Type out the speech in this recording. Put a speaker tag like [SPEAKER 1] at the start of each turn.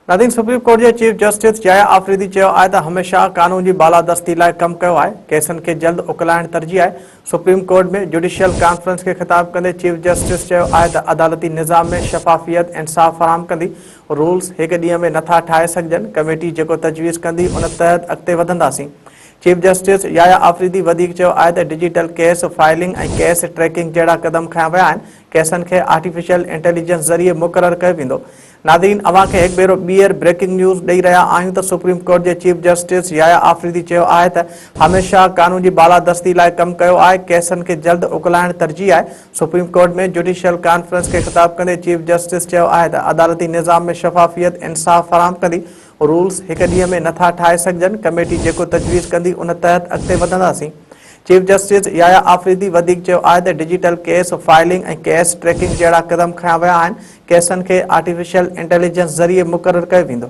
[SPEAKER 1] ناظرين supreme court جي chief justice Yahya Afridi چيو آهي ته هميشه قانون جي بالادستي لاء ڪم ڪيو آهي، ڪيسن کي جلد اڪلائڻ ترجيح آهي. سپريم ڪورٽ ۾ جڊيشل ڪانفرنس کي خطاب ڪندي چيف جسٽس چيو آهي ته عدالتي نظام ۾ شفافيت انصاف فراهم ڪندي، رولز هڪ ڏينهن ۾ نٿا ٺاهي سگهجن، ڪميٽي جيڪو تجويز ڪندي ان تحت اڳتي وڌنداسين. چيف جسٽس يحيٰ آفريدي وڌيڪ چيو آهي ته digital case filing ۽ case tracking جهڙا قدم کنيا ويا آهن، ڪيسن کي آرٽيفيشل انٽيليجنس ذريعي مقرر ڪيو ويندو. ناظرين اوهان کي هڪ ڀيرو ٻيهر بريڪنگ نيوز ڏئي رهيا آهيون ته سپريم ڪورٽ جي چيف جسٽس يحيٰ آفريدي چيو آهي ته هميشه قانون جي بالادستي لاء ڪم ڪيو آهي، ڪيسن کي جلد اڪلائڻ ترجيح آهي. سپريم ڪورٽ ۾ جڊيشل ڪانفرنس کي خطاب ڪندي چيف جسٽس چيو آهي ته عدالتي نظام ۾ شفافيت انصاف فراهم ڪندي، رولز هڪ ڏينهن ۾ نٿا ٺاهي سگهجن، ڪميٽي جيڪو تجويز ڪندي ان تحت اڳتي وڌنداسين. چيف جسٽس يحيٰ آفريدي وڌيڪ چيو آهي ته digital case filing ۽ case tracking جهڙا قدم کنيا ويا آهن، ڪيسن کي آرٽيفيشل انٽيليجنس ذريعي مقرر ڪيو ويندو.